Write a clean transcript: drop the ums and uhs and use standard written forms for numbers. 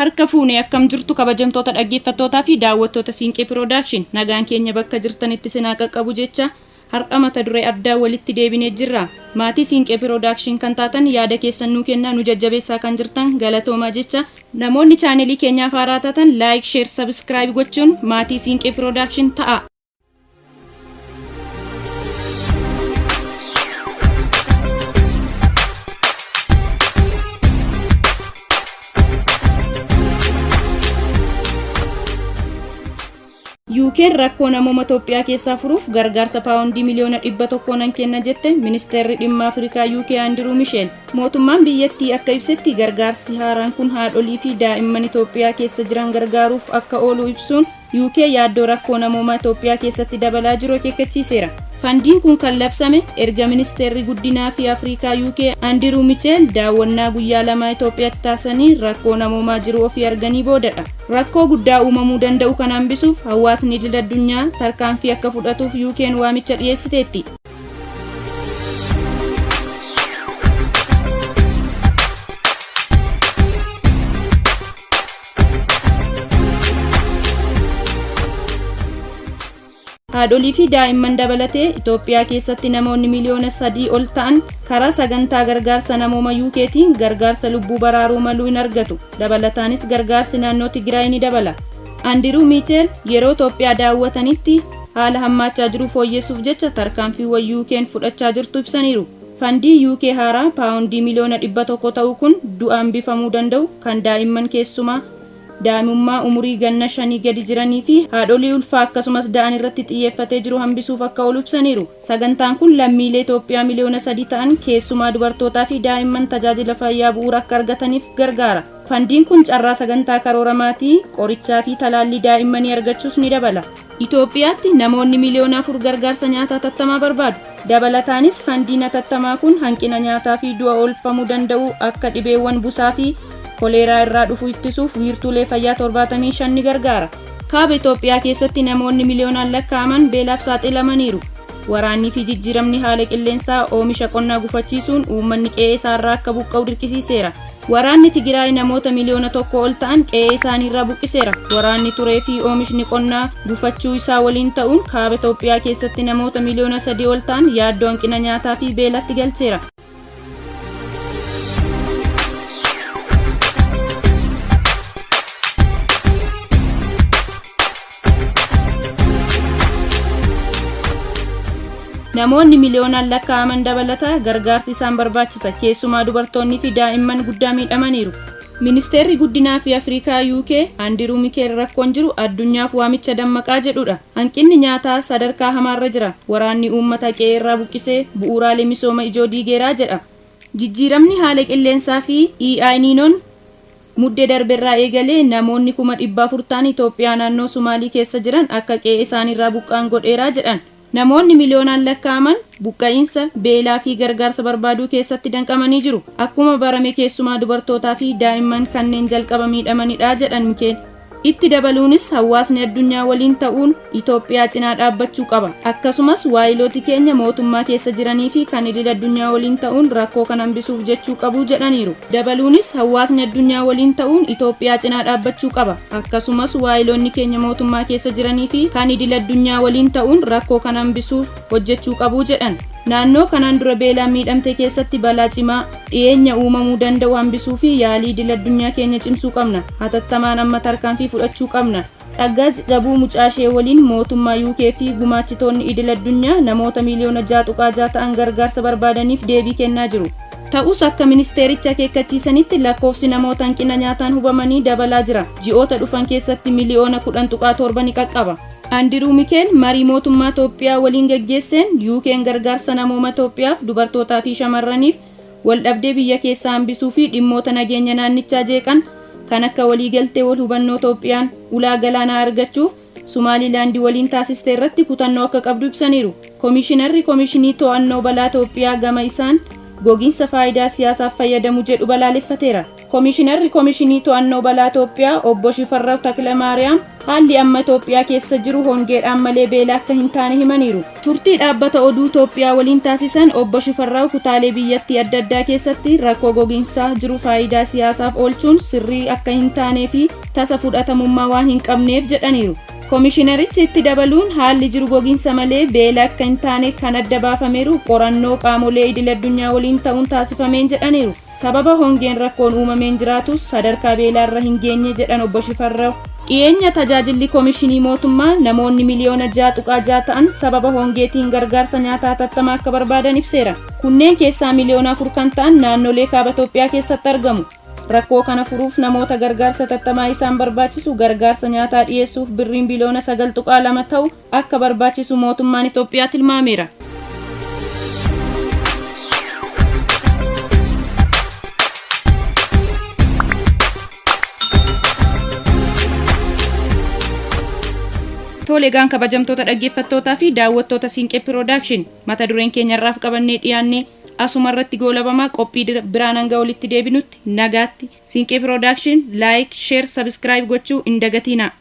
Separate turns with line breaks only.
Harka fuune akkam jirtu kabajamtoota dhaggeeffattootaa fi daawwattoota Siinqee Production nagaan keenya bakka jirtanitti isin haa qaqqabu jecha har'a mata duree addaa walitti deebinee jirra. Maatii Siinqee Production kan taatan yaada keessan nuu kennaa nu jajjabeessaa kan jirtan galatoomaa jecha namoonni chaanelii keenyaaf haaraa taatan like, share, subscribe gochuun maatii Siinqee Production ta'a. UK'n rakkoo namooma Itoophiyaa keessaa furuuf gargaarsa paawundii miliyoona 100 nan kenna jette ministeerri dhimma Afrikaa UK Andiruu Misheel. Mootummaan biyyattii akka ibsetti gargaarsi haaraan kun haadholii fi daa'imman Itoophiyaa keessa jiran gargaaruuf akka oolu ibsuun UK yaaddoo rakkoo namoomaa Itoophiyaa keessatti dabalaa jiru akeekkachiiseera. Fandiin kun kan labsame erga Ministeerri Guddinaa fi Afrikaa UK Andiruu Micheel daawwannaa guyyaa lamaa Itoophiyaatti taasisanii rakkoo namoomaa jiru ofii arganii boodadha. Rakkoo guddaa uumamuu danda'u kana hambisuuf hawaasni idil addunyaa tarkaanfii akka fudhatuuf UK'n waamicha dhiyeessiteetti. Haadholii fi daa'imman dabalatee Itoophiyaa keessatti namoonni miliyoona 3 ol ta'an karaa sagantaa gargaarsa namooma UKtiin gargaarsa lubbuu baraaruu malu hin argatu. Dabalataanis gargaarsi naannoo Tigraay ni dabala. Andiruu Miicheel yeroo Itoophiyaa daawwatanitti haala hammaachaa jiru fooyyessuuf jecha tarkaanfiiwwan UKn fudhachaa jirtu ibsaniiru. Fandii UK haaraa paawundii miliyoona 100 ta'u kun du'a hambifamuu danda'u kan daa'imman keessumaa daa'imummaa umurii ganna shanii gadi jiranii fi haadholii ulfaa akkasumas da'an irratti xiyyeeffatee jiru hambisuuf akka oolu ibsaniiru. Sagantaan kun lammiilee Itoophiyaa miliyoona 3 ta'an keessumaa dubartootaa fi daa'imman tajaajila fayyaa bu'uura akka argataniif gargaara. Fandiin kun carraa sagantaa karoora maatii, qorichaa fi talaallii daa'immanii argachuus ni dabala. Itoophiyaatti namoonni miliyoona 4 gargaarsa nyaataa hatattamaa barbaadu. Dabalataanis fandiin hatattamaa kun hanqina nyaataa fi du'a oolfamuu danda'u akka dhibeewwan busaa fi koleeraa irraa dhufu ittisuuf wiirtuulee fayyaa 75 ni gargaara. Kaaba Itoophiyaa keessatti namoonni miliyoonaan lakkaa'aman beelaaf saaxilamaniiru. Waraannii fi jijjiiramni haala qilleensaa oomisha qonnaa gufachiisuun uummanni qe'ee isaarraa akka buqqa'u dirqisiiseera. Waraanni Tigiraay namoota miliyoona 1 ol ta'an qe'ee isaaniirraa buqqiseera. Waraanni turee fi oomishni qonnaa gufachuu isaa waliin ta'uun kaaba Itoophiyaa keessatti namoota miliyoona 3 ol ta'an yaaddoo hanqina nyaataa fi beelatti galcheera. Namoonni miliyoonaan lakkaa'aman dabalata gargaarsi isaan barbaachisa. Keessumaa dubartoonni fi daa'imman guddaa miidhamaniiru. Ministeerri Guddinaa fi Afrikaa UK Andiruu Mikeel rakkoon jiru addunyaaf waamicha dammaqaa jedhudha. Hanqinni nyaataa sadarkaa hamaarra jira. Waraanni uummata qe'ee irraa buqqisee bu'uuraalee misooma ijoo diigeera jedha. Jijjiiramni haala qilleensaa fi EI Niinoon Mudde darberraa eegalee namoonni 400,000 ta'an Itoophiyaa naannoo Sumaalii keessa jiran akka qe'ee isaaniirraa buqqa'an godheera jedhan. Namoonni miliyoonaan lakkaa'aman buqqa'iinsa, beelaa fi gargaarsa barbaaduu keessatti danqamanii jiru. Akkuma barame keessumaa dubartootaa fi daa'imman kanneen jalqaba miidhamanidha jedhan Mikeel. Itti dabaluunis hawaasni addunyaa waliin ta'uun Itoophiyaa cinaa dhaabbachuu qaba. Akkasumas waayilooti keenya mootummaa keessa jiraniifi kan idil addunyaa waliin ta'uun rakkoo kana hambisuuf jechuu qabu jedhaniiru. Dabaluunis hawaasni addunyaa waliin ta'uun Itoophiyaa cinaa dhaabbachuu qaba. Akkasumas waayiloonni keenya mootummaa keessa jiraniifi kan idil addunyaa waliin ta'uun rakkoo kana hambisuuf hojjechuu qabu jedhan. Naannoo kanaan dura beelaan miidhamte keessatti balaa cimaa dhiyeenya uumamuu danda'u hambisuu fi yaalii idil addunyaa keenya cimsuu qabna. Hatattamaan amma tarkaanfii fudhachuu qabna. Tsaggaa Tsigabuu mucaashee waliin mootummaa UK fi gumaachitoonni idil addunyaa namoota miiliyoona 6.6 ta'an gargaarsa barbaadaniif deebii kennaa jiru. Ta'us akka ministeerichi akeekkachiisanitti lakkoofsi namoota hanqina nyaataan hubamanii dabalaa jira. Ji'oota dhufan keessatti miliyoona 10.7 ni qaqqaba. Andiruu Mikeel marii mootummaa Itoophiyaa waliin gaggeesseen UK'n gargaarsa namooma Itoophiyaaf, dubartootaa fi shamarraniif, waldhabdee biyya keessaa hambisuu fi dhimmoota nageenya naannichaa jeeqan kan akka waliigaltee wal-hubannoo Itoophiyaan ulaa galaanaa argachuuf Sumaalilaandi waliin taasiste irratti kutannoo akka qabdu ibsaniiru. Komishinarri Komishinii To'annoo Balaa Itoophiyaa gama isaan gogiinsa faayidaa siyaasaaf fayyadamu jedhu balaaleffateera. Komishinarri Komishinii To'annoo Balaa Itoophiyaa Obbo Shifarraw Taklamaariyaam Haalli amma Itoophiyaa keessa jiru hongeedhaan malee beela akka hin taane himaniiru. Turtii dhaabbata oduu Itoophiyaa waliin taasisan obbo Shifarraaw kutaalee biyyattii adda addaa keessatti rakkoo gogiinsaa jiru faayidaa siyaasaaf oolchuun sirrii akka hin taanee fi tasa fudhatamummaa waan hin qabneef jedhaniiru. Komishinarichi itti dabaluun haalli jiru gogiinsa malee beela akka hin taane kan adda baafameeru qorannoo qaamolee idil addunyaa waliin ta'uun taasifameen jedhaniiru. Sababa hongeen rakkoon uumameen jiraatus sadarkaa beelaarra hin geenye jedhan obbo Shifarraaw. Dhiyeenya tajaajilli komishinii mootummaa namoonni miliyoona 6.6 ta'an sababa hongeetiin gargaarsa nyaataa hatattamaa akka barbaadan ibseera. Kunneen keessaa miliyoona 4 kan ta'an naannolee kaaba Itoophiyaa keessatti argamu. Rakkoo kana furuuf namoota gargaarsa hatattamaa isaan barbaachisu gargaarsa nyaataa dhiyeessuuf birriin biliyoona 9.2 ta'u akka barbaachisu mootummaan Itoophiyaa tilmaameera. Tole egaan kabajamtoota dhaggeeffattootaa fi daawwattoota Siinqee Piroodakshin mata dureen keenya irraaf qabannee dhiyaanne asuma irratti goolabamaa. Qophii biraan hanga walitti deebinutti nagaatti. Siinqee Piroodakshin like, share, subscribe gochuu hin dagatinaa.